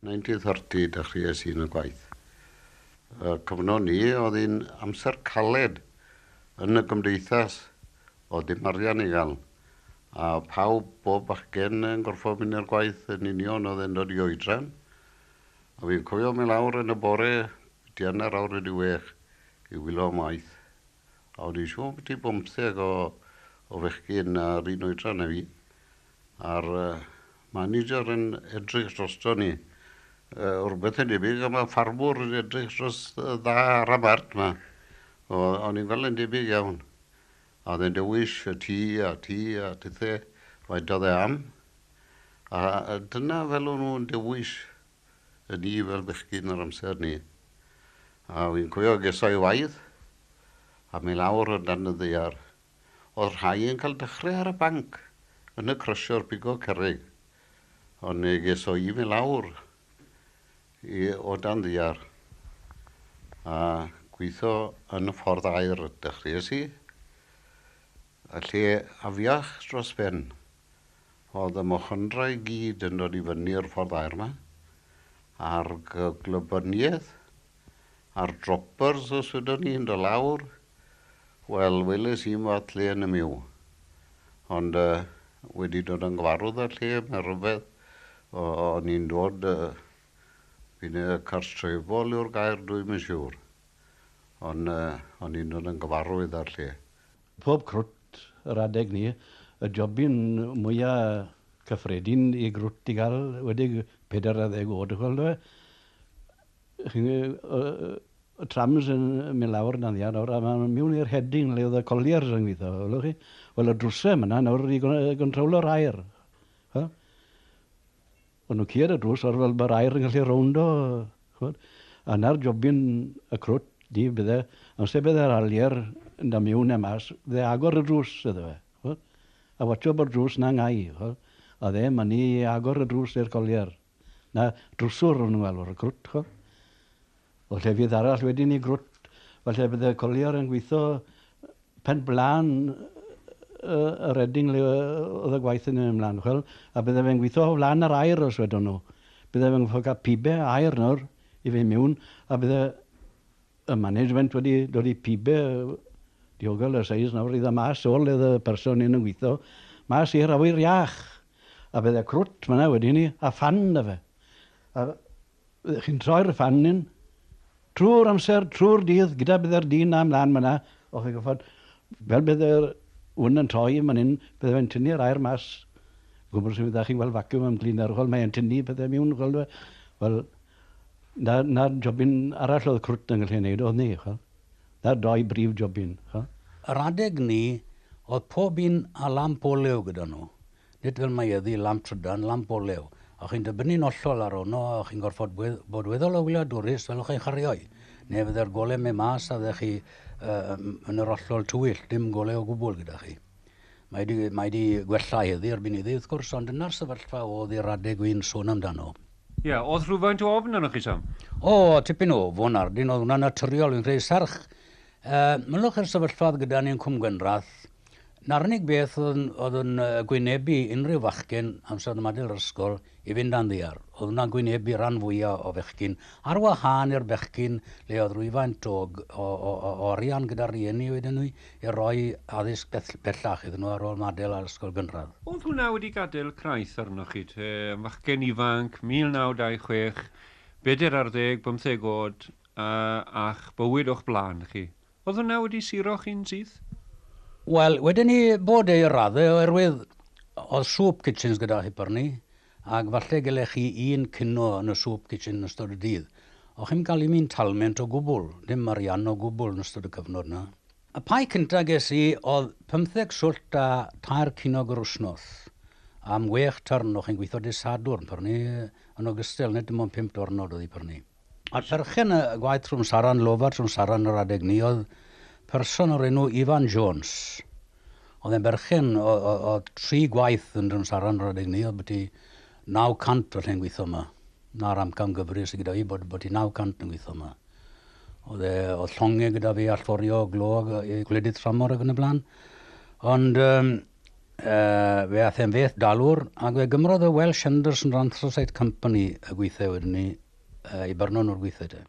1930 dechreuais i yn y gwaith. Y cyfnod ni oedd hi'n amser caled yn y gymdeithas, oedd dim arian i gael. A pawb, bob bachgen yn gorfod mynd i'r gwaith yn union oedd e'n dod i oedran. A fi'n cofio mynd lawr yn y bore, biti hanner awr wedi wech, i wylo am waith. A o'n i'n siŵr biti bymtheg o, o fechgyn ar un oedran â fi. A'r manager yn edrych drosto ni. Rhywbeth yn debyg am y ffarmwr yn edrych dros dda ar y mart 'ma. O'n i'n gweld yn debyg iawn. A oedd e'n dewis y tŷ a tŷ a tithe faint oedd e am. A dyna fel o'n nhw'n dewis y ni fel bechgyn yr amser ni. A fi'n cofio gesai waith a mi lawr o dan y ddaear. Oedd rhai yn cael dechrau ar y banc yn y crusher pigo cerrig. Ond mi ges o i mi lawr i o dan ddiar a gweithio yn y ffordd aer dechreuais i. Y lle afiach dros ben. Oedd y mochyndrau i gyd yn dod i fyny'r ffordd aer yma. A'r glybyniaeth a'r droppers os ydyn ni yn dod lawr. Wel, weles i'm fath lle yn y myw. Ond wedi dod yn gyfarwydd â'r lle, mae rhyfedd. O'n i'n dod, fi'n cartrefol yw'r gair, dwi'm yn siŵr. Ond o'n i'n dod yn gyfarwydd â'r lle. Pob crwt yr adeg 'ny, y jobyn mwya cyffredin i grwt i gael wedi 40 oed, ch'wel yndyfe? Chi'n y trams yn mynd lawr dan ddiar nawr a maen nhw'n mewn i'r heading le oedd y colliers yn gweithio, welwch chi? Wel, y drwsau yma nawr i gontrowlo'r aer. Ch'wel? O'n nhw'n cur y drws o'r fel mae'r aer yn gallu rowndo, ch'wel? A na'r jobyn y crwt di bydde, amser bydde'r alier yn da mewn a mas, bydde agor y drws iddo fe, ch'wel? A watcho bod drws na'n ngau, ch'wel? A dde, ma ni agor y drws i'r collier. Na, drwswr o'n nhw'n galw'r crwt, ch'wel? O llefydd arall wedyn i grwt, falle bydde colier yn gweithio pen blaen y Reading le oedd y gwaith yn mynd ymlaen, chwel, a bydde fe'n gweithio o flaen yr aer os wedon nhw. Bydde fe'n gorfod cael pibe aer nawr i fynd mewn, a bydde y management wedi dod i pibe diogel y seis nawr iddo mas ôl le oedd y person un yn gweithio, mas i'r awyr iach. A bydde crwt fyna wedyn 'ny, a ffan 'da fe. A chi'n troi'r ffan un trwy'r amser, trwy'r dydd, gyda bydde'r dyn 'na mlaen myna, o'ch chi'n gorfod, fel bydde'r wn yn troi man hyn, bydde fe'n tynnu'r aer mas. Gwybod sy'n chi'n gweld vacuum am cleaner, ch'wel, mae'n tynnu pethau mewn, ch'wel, wel, na, na jobyn arall oedd crwt yn gallu neud, oedd ni, ch'wel. Na'r doi brif jobyn, ch'wel. Yr adeg 'ny, oedd pob un â lamp olew gyda nhw. Nid fel mae heddi, lamp trydan, lamp olew. A chi'n dibynnu'n hollol ar honno, a chi'n gorfod bod weddol o wyliadwrus fel o'ch chi'n chario i. Neu fydde'r golau mynd mas a fydde chi yn yr hollol tywyll, dim golau o gwbl gyda chi. Mae di, mae di gwella heddi erbyn iddi, wrth gwrs, ond dyna'r sefyllfa oedd i'r adeg wy'n sôn amdano. Ie, yeah, oedd rhywfaint o ofn arnoch chi, Sam? O, tipyn o ofn ardyn, oedd hwnna'n naturiol, fi'n credu. Serch, mylwch i'r sefyllfa oedd gyda ni yn Cwm Gwendraeth, 'Na'r unig beth oedd yn, oedd yn gwynebu unrhyw fachgen amser oedd yn ymadael yr ysgol i fynd dan ddiar. Oedd hwnna'n gwynebu rhan fwyaf o fechgyn, ar wahân i'r bechgyn le oedd rhywfaint o, o, o, o arian gyda'r rhieni wedyn nhw i roi addysg bell, bellach iddyn nhw ar ôl ymadael â'r ysgol gynradd. Oedd hwnna wedi gadael craith arnoch chi te, am fachgen ifanc, 1926, bedair ar ddeg, bymtheg oed, a, a'ch bywyd o'ch blaen chi? Oedd hwnna wedi suro chi'n syth? Wel, wedyn ni bod ei raddau oherwydd oedd soup kitchens gyda chi ni, ac falle gelech chi un cino yn y soup kitchen yn ystod y dydd. O'ch chi'n cael un talment o gwbl, dim arian o gwbl yn ystod y cyfnod na. Y pai cynta ges i oedd 15 swllt a 3 cinog yr wsnos. Am 6 tyrn o'ch chi'n gweithio dydd Sadwrn pyrnu yn ogystal, nid dim ond 5 diwrnod oedd hi pyrnu. A perchen y gwaith Trwm Saran, lofa Trwm Saran yr adeg 'ny, oedd person o'r enw Ivan Jones. Oedd e'n berchen o, o, o tri gwaith yn Trwm Saran yr adeg 'ny, oedd byti 900 felly'n gweithio yma. Na'r amcan gyfri sydd gyda fi, bod, bod 900 yn gweithio yma. Oedd, e, oedd llongau gyda fi allforio glo i gwledydd tramor ac yn y blaen. Ond Fe ath e'n feth dalwr, ac fe gymrodd y Welsh Henderson Anthracite Company y gweithiau wedyn ni, i byrno nhw'r gweithiau te.